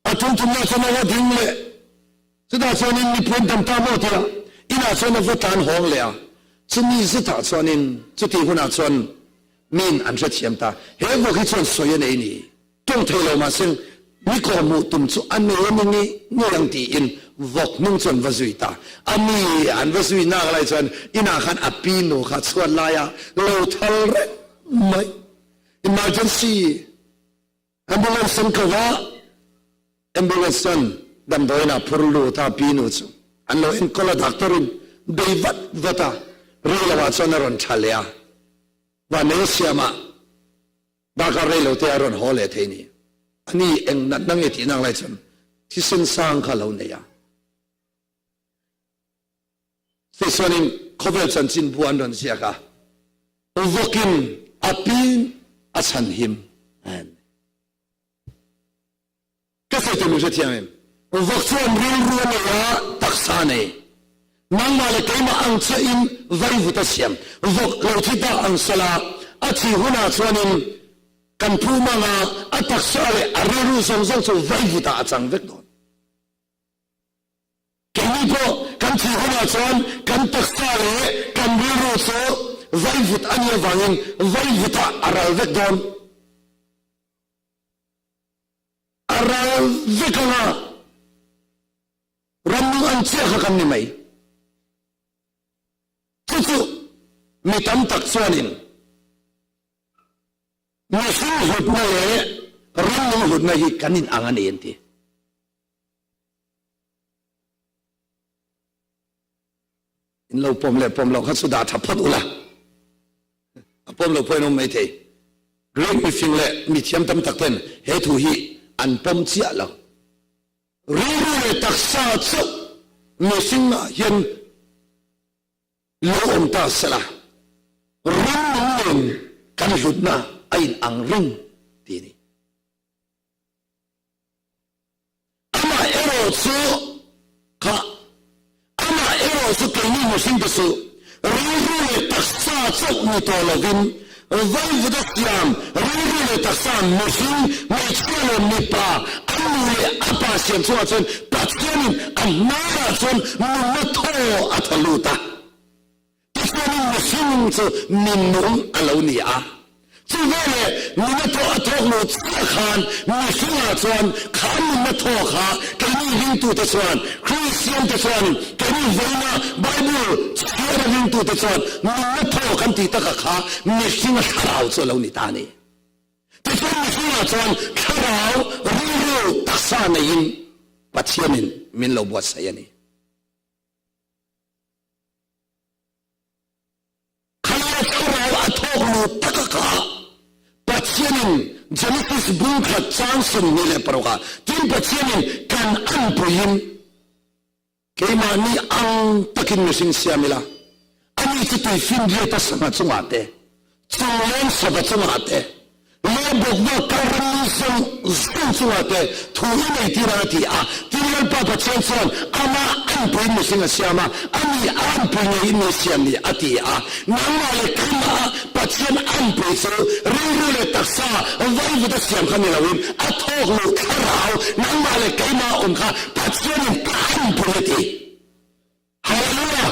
A tumtumna chuan a va ding leh. Chutah chuanin mipui an tam ta maw tia inah chuan a va tlan hawng leh a. Chumi zetah chuanin chutih hunah chuan miin an hrethiam ta. He vawk hi chuan sawi a nei ni. Tawng thei lo mahse mi kawh hmuh tum chu a nei a ni ngei ngei ang tiin vawk hnung chuan va zui ta. A mi an va zui nak lai chuan inah khan a pi nu kha chhuat laia lo thal reng mai. Emergency. Ambulance an ko a, ambulance chuan damdawiin ah phur lut a, pi nu chu an lo enkawl a, doctor in bei vat vat a, rei lo ah chuan a rawn tha leh a, vanei a siam ah darkar rei lo te a rawn haw leh thei ni, a ni eng natna nge tih nak lai chuan thisen sang kha a lo nei a. Tichuanin khawvel chanchin bu an rawn ziak a, vawkin a pin a chhanhim. Ka sawi tur min hrethiam em? Vawk chuan rilru a nei a, taksa a nei. Nangmah leh keimah ang chiahin vaivut a siam. Vawk lo thi ta ang sela, a thi hunah chuanin kan phum anga a taksa leh a rilru zawng zawng chu vaivutah a chang vek dawn. Keini pawh kan thih hunah chuan kan taksa leh kan rilru chu vaivut a nih avangin vaivutah a ral vek dawn. A ral vek anga ramnung ang chiah kha kan ni mai. Chu chu mi tam tak chuanin mihring hlutna leh ramnung hlutna hi kan inang a ni an ti. In lo pawm leh pawm loh kha chu dah tha phawt ula. A pawm lo pawhin awm mai thei. Greek mifing leh mithiam tam tak ten he thu hi an pawm chiah lo. Rilru leh taksa chauh. mihringah hian lo awm ta sela, rannung nen kan hlutna a inang reng tih a ni. Amah erawh chu kha, amah erawh chu keini mihringte chu rilru leh taksa chauh ni tawh lovin vaivuta siam rilru leh taksa mihring, hmeichhia leh mipa, a nu leh a pa siam chungah chuan Pathianin a hnarah chuan nunna thaw a thaw lut a. Tichuanin mihring chu minung a lo ni a. Chu veleh nunna thaw a thawk luh chiah khan mihringah chuan kha nunna thaw kha keini ringtute chuan, Kristiante chuanin keini vawiina Bible chhiara ringtute chuan nunna thaw kan tih taka kha mihringa thlarau chu a lo ni ta a ni. Tichuan mihringah chuan thlarau rilru taksa neiin Pathianin min lo buatsaih a ni. Khalai thlarau a thawk lu taka kha Pathianin Genesis bung khat chang 26 ah tin Pathianin kan anpuiin keimahni ang takin mihring siam ila, ani chu tuifinriata sangha chungah te, chungleng sava chungah te, Lei bawkvak kal rammi zawng zawng chungah te thu i nei tir ang a ti a. Tin, Lalpa Pathian chuan amah anpuiin mihring a siam a, ani a anpui ngeiin mi siam ni a ti a. Nangmah leh keimah a Pathian anpui chu rilru leh taksa vaivut a siam kha ni loin a thawk luh thlarau nangmah leh keimah a awm kha Pathianin ka anpui a ti. Hallelujah!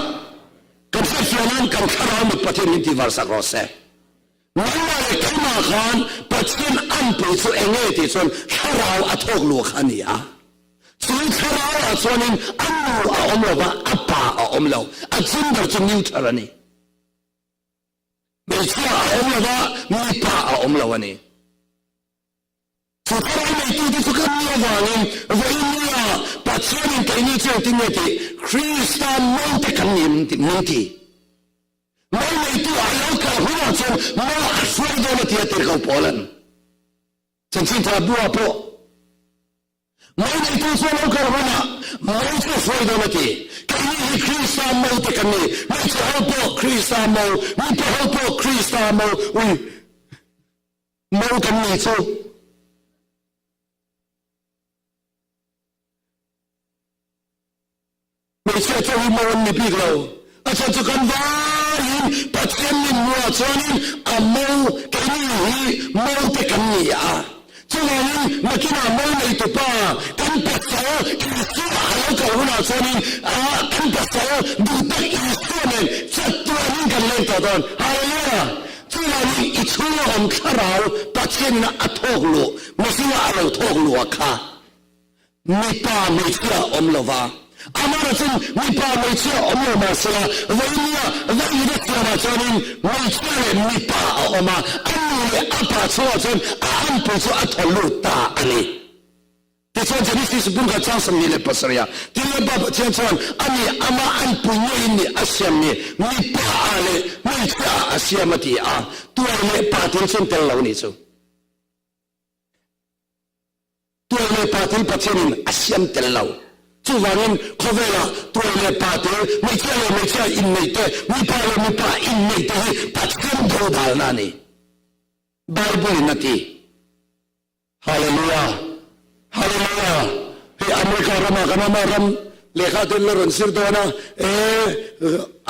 Kan hriatfiah nan kan thlarau mit Pathian min tihvar sak rawh se. Nangmah leh keimah khan Pathian anpui chu eng nge tih chuan thlarau a thawk luh kha a ni a. Chu thlarau ah chuanin a nu a awm lo va, a pa a awm lo. A gender chu neutral a ni. Hmeichhia a awm lo va, mipa a awm lo a ni. Chu thlarau neitute chu kan nih avangin vawinia Pathianin keini chu engtin nge tih Krista naute kan ni min ti. Mo neitu a lo kal hunah chuan mo a hruai dawn a ti a tirhkoh Paula'n Chanchin Tha buah pawh mo neitu chu a lo kal hunah mo chu a hruai dawn a ti. Keini hi Krista mote kan ni, hmeichhe ho pawh Krista mo, mipa ho pawh Krista mo, ui. Mo kan ni chu hmeichhia chu hi mo an ni bik lo. A chhan chu kan vaiin Pathian min hmuh ah chuanin a mo keini hi mo te kan ni a. Chuvangin nakinah mo neitupa kan pasal Isua a lo kal hunah chuanin kan pasal duh tak Isua nen chatuanin kan leng tawh dawn. Hallelujah! Chuvangin i chhunga awm thlarau Pathianin a thawk luh, mihringa a lo thawk luh a kha mipa hmeichhia a awm lo va. Amah chuan mipa hmeichhia a awm lo mahsela vawinia vawiin a siamah chuanin hmeichhia leh mipa a awm a, a nu leh a pa chhungah chuan a anpui chu a thaw lut ta a ni. Tichuan Genesis bungkhat chang 27 ah tin Lalpa Pathian chuan ani amah anpui ngeiin ni a siam ni, mipa ah leh hmeichhia ah a siam a ti a, tuai leh pa thil chuan tel lo ni chu. Tuai leh pa thil Pathianin a siam tel lo. Chuvangin khawvelah tuai leh pa te, hmeichhia leh hmeichhia inneih te, mipa leh mipa inneih te hi Pathian dodalna a ni. Bible in a ti. Hallelujah Hallelujah Hei America ramah kan awm a, ram lehkha te an la rawn zir dawn a, e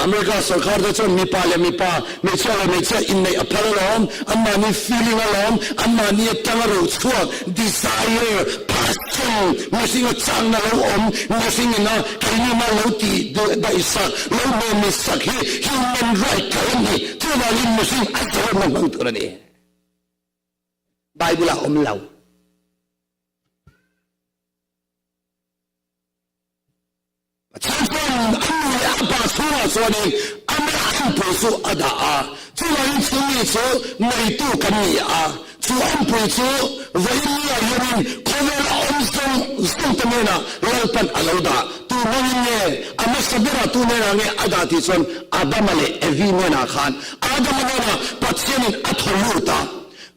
America sorkar te chuan mipa leh mipa, hmeichhia leh hmeichhia inneih a phal alawm, anmahni feeling alawm, anmahni atanga ro chhuak, desire, passion, mihringa chakna lo awm, mihring ina keini mah lo tih daihsak, lo hmehmitsak hi human right tho a ni, chuvangin mihring a zawhna hmang tur a ni. Bible ah um lo. Pathian chuan a nu leh a pa chhungah chuanin amah anpui chu a dah a, chuvangin chu mi chu neitu kan ni a, chu anpui chu vawiin ni ah hianin khawvela awm zawng zawng te hnenah Lalpan a lo dah. Tu hmangin nge a hmasa berah tu hnenah nge a dah tih chuan Adama leh Evi hnenah khan Adama hnenah Pathianin a thaw lut a.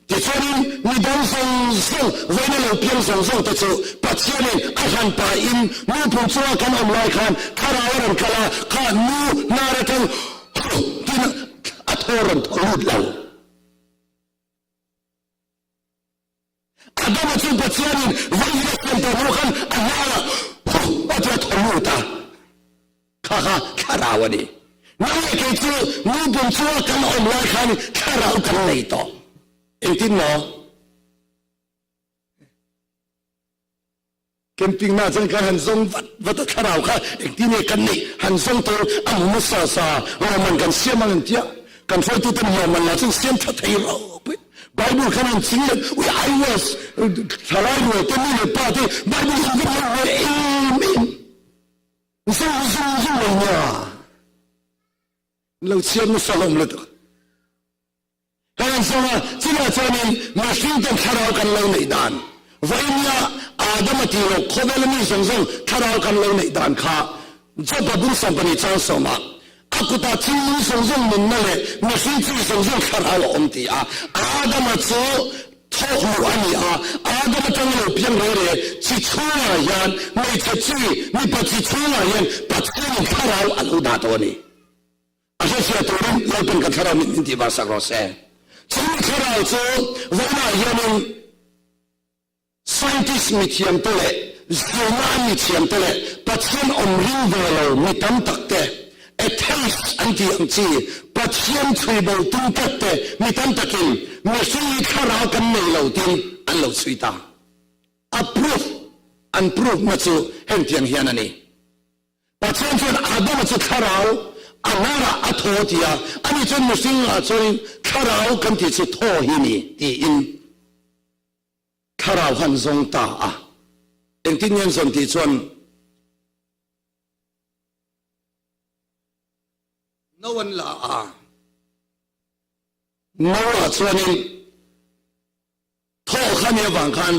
Tichuanin mi dang zawng zawng, vawiina lo piang zawng zawng te chu Pathianin a hran pahin nu pum chunga kan awm lai khan thlarau a rawn kal a, kha nu hnar atang huh tiin a thaw rawn thaw lut lo. Adama chu Pathianin vawiin a siam tawh hnu khan a hnarah huh a ti a thaw lut a, kha kha thlarau a ni. Nang leh kei chu nu pum chunga kan awm lai khan thlarau kan nei tawh. Engtin maw? Camping na chuan kan han zawng vat vat a, thlarau kha engtin nge kan neih han zawng tur a hmu hmasa sa lawmman kan siam ang engtia kan hruaituten lawmman lah chuan siam tha thei ropui Bible khan han ching let ui I was thlalai rual te nu leh pa te Bible in vek lo ve em em zawng zawng zawng mai nia lo chhiar nasa hlawm lutuk. Kan han sawi a, chutah chuanin mihringten thlarau kan lo neih dan, vawinia Adama tih loh khawvela mi zawng zawng thlarau kan lo neih dan kha Job-a bul sawmpahnih chang sawmah a kutah thilnung zawng zawng nunna leh mihring chi zawng zawng thlarau a awm ti a. Adama chu thawk luh a ni a, Adam atanga lo piang reng reng chi chhungah hian hmeichhe chi, mipa chi chhungah hian Pathianin thlarau a lo dah tawh a ni. A hriatfiah turin Lalpan kan thlarau min tih var sak rawh se. Chumi thlarau chu vawiinah hianin scientist mithiamte leh zirna mithiamte leh Pathian awm ring ve lo mi tam tak te, atheist an tih ang chi, Pathian chhui bo tum tlat te mi tam takin mihring hi thlarau kan nei lo tiin an lo chhui ta. A proof, an proof na chu hengtiang hian a ni. Pathian chuan Adama chu thlarau a hnarah a thaw ti a, ani chuan mihringah chuanin thlarau kan tih chu thaw hi ni tiin thlarau han zawng ta a. Engtin nge an zawn tih chuan no an la a, no ah chuanin thaw kha nih avang khan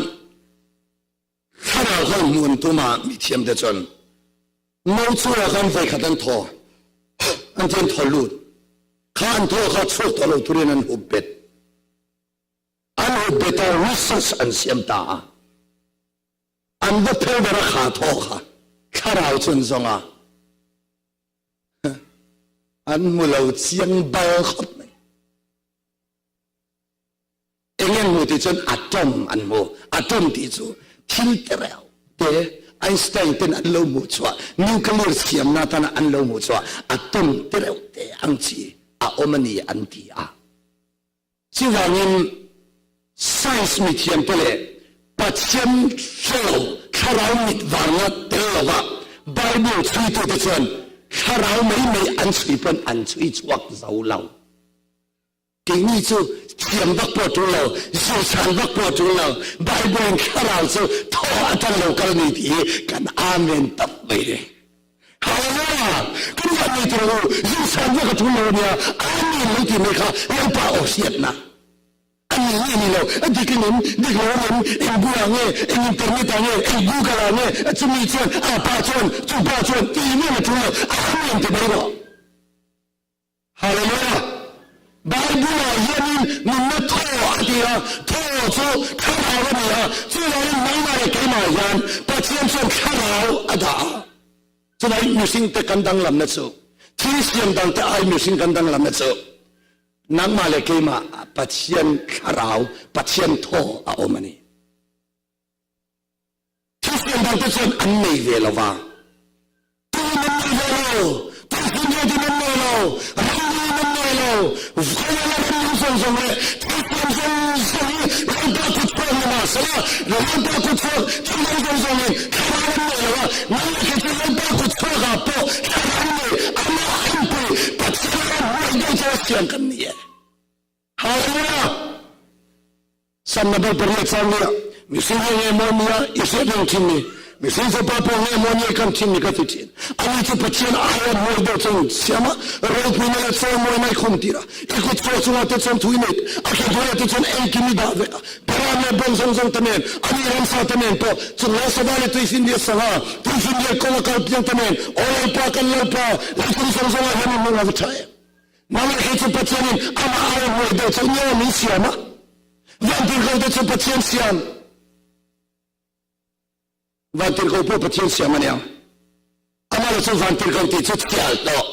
Thlarau khan hmuh an tum a, mithiamte chuan no chungah khan vawikhat an thaw an ti an thaw lut. Kha an thaw kha chhuak tawh lo turin an hup bet. An hup bet a, research an siam ta a. An va phel ber a kha thaw kha thlarau chu an zawng a. An hmu lo chiang bal khawp mai. Eng an hmu tih chuan atom an hmu. Atom tih chu thil tereuh te Einstein ten an lo hmuh chhuah, nuclear siamna atana an lo hmuh chhuah atom tereuh te ang chi a awm a ni an ti a. Chuvangin science mithiam te leh Pathian hre lo thlarau mit vanga tel lova Bible chhuitute chuan thlarau mai mai an chhui pawn an chhui chhuak zo lo. Keini chu thiam vak pawh tul lo, zirchhan vak pawh tul lo, Bible in thlarau chu thaw atang lo kal ni tih hi kan Amen tawp mai ni. Hallelujah! Kan van nei tur u, zirchhan vak a tul lo ania, Amen lo tih mai kha Lalpa aw hriatna a ni nge ni lo, a dik in em, dik lo in em, eng bulah nge, eng internet ah nge, eng google ah nge, chumi chuan, a pa chuan, chu pa chuan tih vel a tul lo, Amen ti mai rawh. Hallelujah! Bible-ah hianin nunna thaw a ti a, thaw chu thlarau a ni a, chuvangin nangmah leh keimah hian Pathian chuan thlarau a dah a. Chuvangin mihringte kan danglamna chu, thil siam dangte ai mihring kan danglamna chu nangmah leh keimah Pathian thlarau, Pathian thaw a awm a ni. Kristian dangte chuan an nei ve lo va, tuin an nei ve lo, tuifinriatin an nei lo, ramriin an nei lo, khawvela ramri zawng zawng leh thilsiam zawng zawng hi Lalpa kut chhuak ni mah sela, Lalpa kut chhuak thil dang zawng zawngin thlarau an nei lo a, nang leh kei chu Lalpa kut chhuakah pawh thlarau nei, amah anpui Pathian ram huai deuh chu a siam kan ni e. Hallelujah! Sam na bal pariat cang nih mihring hi nge maw nia i hriat reng thin ni mihring fapa pawh nge maw nia kan thin ni ka ti thin ani chu Pathian aia mawi deuh chung siam a ropuina leh chawimawina i khum tir a i kut chhuah chungah te chuan thu i nei a ke hnuaiah te chuan engkim i dah vek a para leh bawng zawng zawng te nen ani ramsa te nen pawh chung lalsava leh tuifinriat sangha tuifinriat kawng a kal piang te nen aw Lalpa kan Lalpa leithum zawng zawngah hian i hmang a va tha em Nang leh kei chu Pathianin amah aia hmuai deuh chu nge min siam a? Vantirhkohte chu Pathian siam. Vantirhkoh pawh Pathian siam a nia. Amah chu vantirhkoh tih chu chhial tawh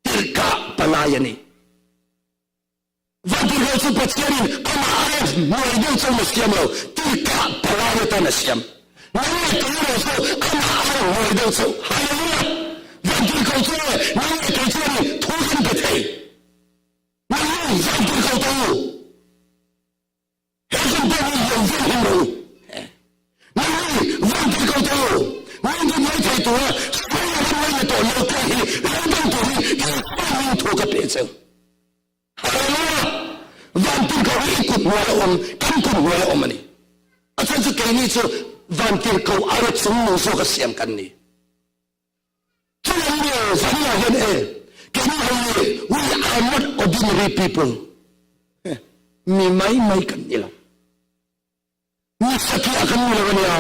tirhkah palai a ni. Vantirhkoh chu Pathianin amah aia hnuai deuh chuan a siam lo, tirhkah palai atan a siam. Nang leh kei erawh chu amah aia hnuai deuh chu. Hallelujah! Vantirhkoh chu e, nang leh kei chuanin thu kan pe thei. Nang hi vantirhkoh teh u. He hun pawh hi lo veng him rawh u. Nangni vantirhkoh te u, min ti mai thei tura Spain ram lei ni tawh lo kal hi lo dang turin Isua hming thu ka pe che u. Hallelujah! Vantirhkoh hi i kut hnuaia awm, kan kut hnuaia awm a ni. A chhan chu keini chu vantirhkoh aia chungnung zawka siam kan ni. Chuan nge Zania hian e, keini ho hi we are not ordinary people. Mi mai mai kan ni lo. Mi satliah kan ni lo a nia.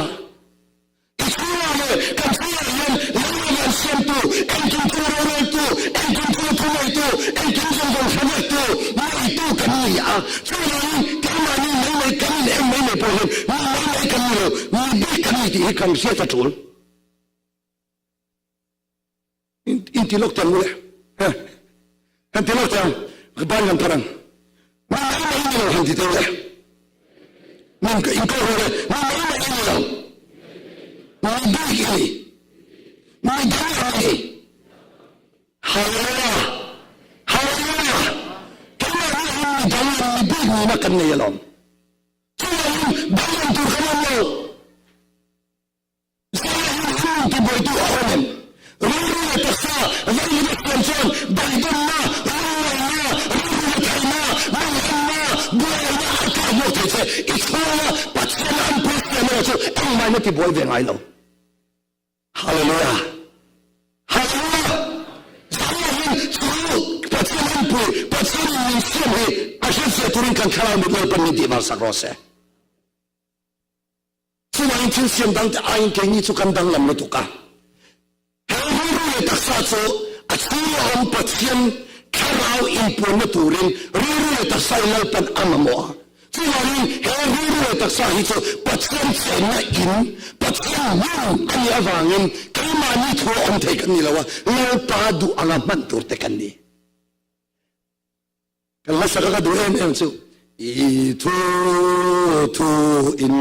Ka chhungah leh kan chhungah hian Lalpa van siamtu, engkim thil roreltu, engkim thil thuneitu, engkim zawng zawng hre vektu, neitu kan ni a. Chuvangin keimahni mai mai kan in en mai mai pawh hian mi mai mai kan ni lo, mi bik kan ni tih hi kan hriat a tul. In ti lawk teh ang u le. Han ti lawk teh ang. Ban kan phar ang. Mi mai mai ni lo han ti teh u le. Min in ko rawh le. Mi mai mai ni lo. Mi bik i ni. Mi dang i ni. Hallelujah. Hallelujah. Keimah ni hi mi dang mi bik nihna kan nei alawm. Chuvangin danglam tur kan awm lo. Zirlai hi tibuaitu a awm em? Rilru leh taksa vaihlim a siam chuan beidawnna, lungngaihna, rilru leh theihna, manghanna, buaina a tlak hmuak thei che. I chhunga Pathian an pui siam erawh chu engmahna tibuai ve ngai lo. Hallelujah! Hallelujah! Zirlai hi chu Pathian an pui, Pathianin min siam hi a hriatfiah turin kan thlarau mit Lalpan min tihvar sak rawh se. Chuvangin thil siam dangte aiin keini chu kan danglam lutuk a. He rilru leh taksa chu a chhunga awm Pathian thlarau inpuanna turin rilru leh taksa in Lalpan a mamawh a. Chuvangin he rilru leh taksa hi chu Pathian chenna in, Pathian hmun a nih avangin keimahni thu a awm thei kan ni lo a, Lalpa duh anga hman tur te kan ni. Kan hmasa ka ka duh em em chu i thu thu in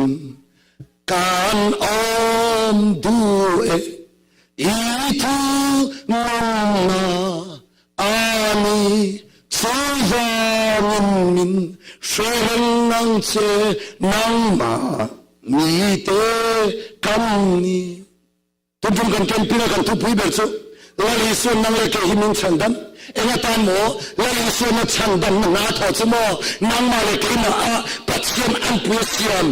kan awm duh e i thu nunna ani chuvangin min hre reng ang che nangmah mite kan ni. Tuntum kan camping a kan thupui ber chu Lal Isuan nang leh kei hi min chhandam. Eng atan maw Lal Isuan a chhandamna hna thaw chu maw nangmah leh keimah a Pathian anpui a siam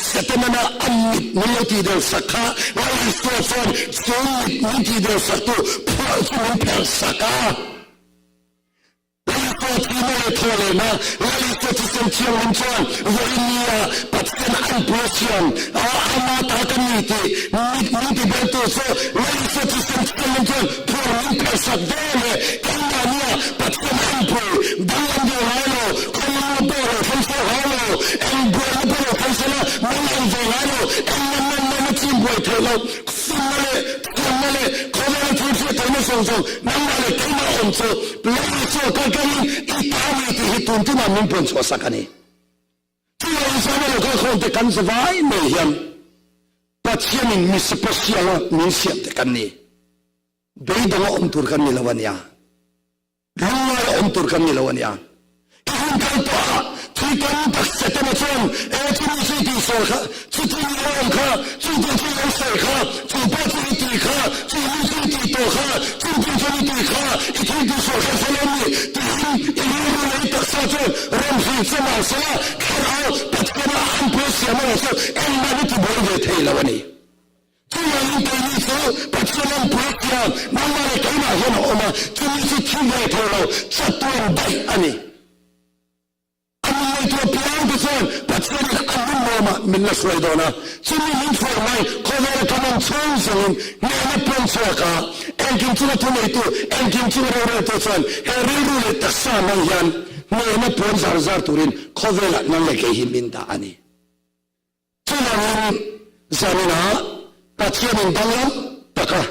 Setana a mit min lo tih der sak kha Lal Isua chuan chu mit min tih der sak tu phuah chu min pherh sak a. Lalpa thihna leh thawhlehna, Lalpa thisen thianghlim chuan vawiin nia Pathian anpui a siam a, ama ta kan ni tih mit min ti beltu chu Lalpa thisen thianghlim chuan phur min phelhsak ve leh keimah nia Pathian anpui danglam ve ngai lo, khawlung pawh lo thleng chhuak ngai lo, eng buaina pawh lo thleng sela min en ve ngai lo, engmah nawmna chin buai theih loh finna leh Thiamna leh khawvela thil hriat theihna zawng zawng nangmah leh keimah awm chu Lei chu a kal kalin i ta a ni tih hi tun tunah min puan chhuah sak a ni. Chuvang Israel lo kal khawmte kan zavai mai hian Pathianin mi special a min siam te kan ni. Beidawng a awm tur kan ni lo a nia. Lungngai a awm tur kan ni lo a nia. I hun kal tawh a, thil tam tak Setana chuan e chumi chu i tihsual kha, chuti mi a awm kha, chu tih chu i lo sawi kha, chu pawh chu i tih kha, chu mi chu i tih tawh kha, chu tih chuan i tih kha, i thil tihsual kha hre lo mi tiin i rilru leh i taksa chuan rawn hrilh che mahsela thlarau Pathiana a anpui a siam erawh chu engmah i tibuai ve thei lo a ni. Chuvangin keini chu Pathian awmpui hian nangmah leh keimah hian a awm a, chumi chu thi ve thei lo, chatuan daih a ni. A min ngaihtuah piangte chuan Pathianin a nun nuamah min la hruai dawn a, chumi min hruai mai khawvela kan awm chhung zawngin hnehna puan chhuak a. Engkim chunga thuneitu, engkim chunga roreltu chuan he rilru leh taksa hmang hian hnehna puan zar zar turin khawvelah nang leh kei hi min dah a ni. Chuvangin zaninah Pathianin danglam taka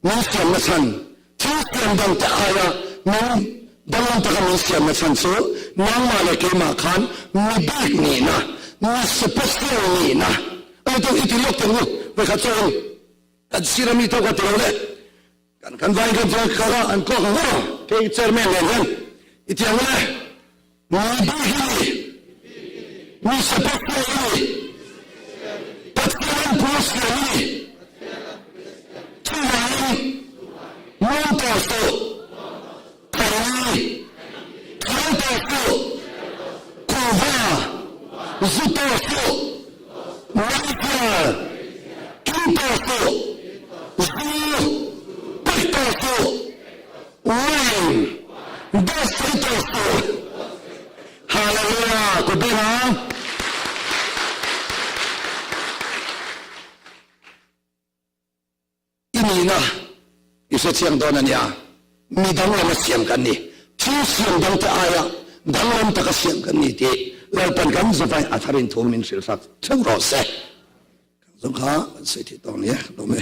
min siamna chhan, thil siam dangte aia min danglam taka min siamna chhan chu nangmah leh keimah khan mi bik nihna, mi special nihna a ni tawh. I ti lawk teh u, vawikhat chuan kan sir ami tawk a ti lo le. Kan kan vain kan chuan kal a, an kawk ang aw, kei chairman nen hian i ti ang le, mi bik i ni, mi special i ni, Pathian an phu siam i ni, chuvangin mun tawh suh, thei, thiam tawh suh, kuhva, zu tawh suh, Meichher, kim tawh suh, zu, pek tawh suh, wine, dawt sawi tawh suh. Hallelujah! Ku beng a. I nihna i hre chiang dawn a nia. Mi danglam a siam kan ni. Thil siam dangte aia danglam taka siam kan ni tih Lalpan kan zavai a tharin thu min hrilh sak theuh rawh se. Kan zawng kha kan sawi theih tawh nia, ka lawm e.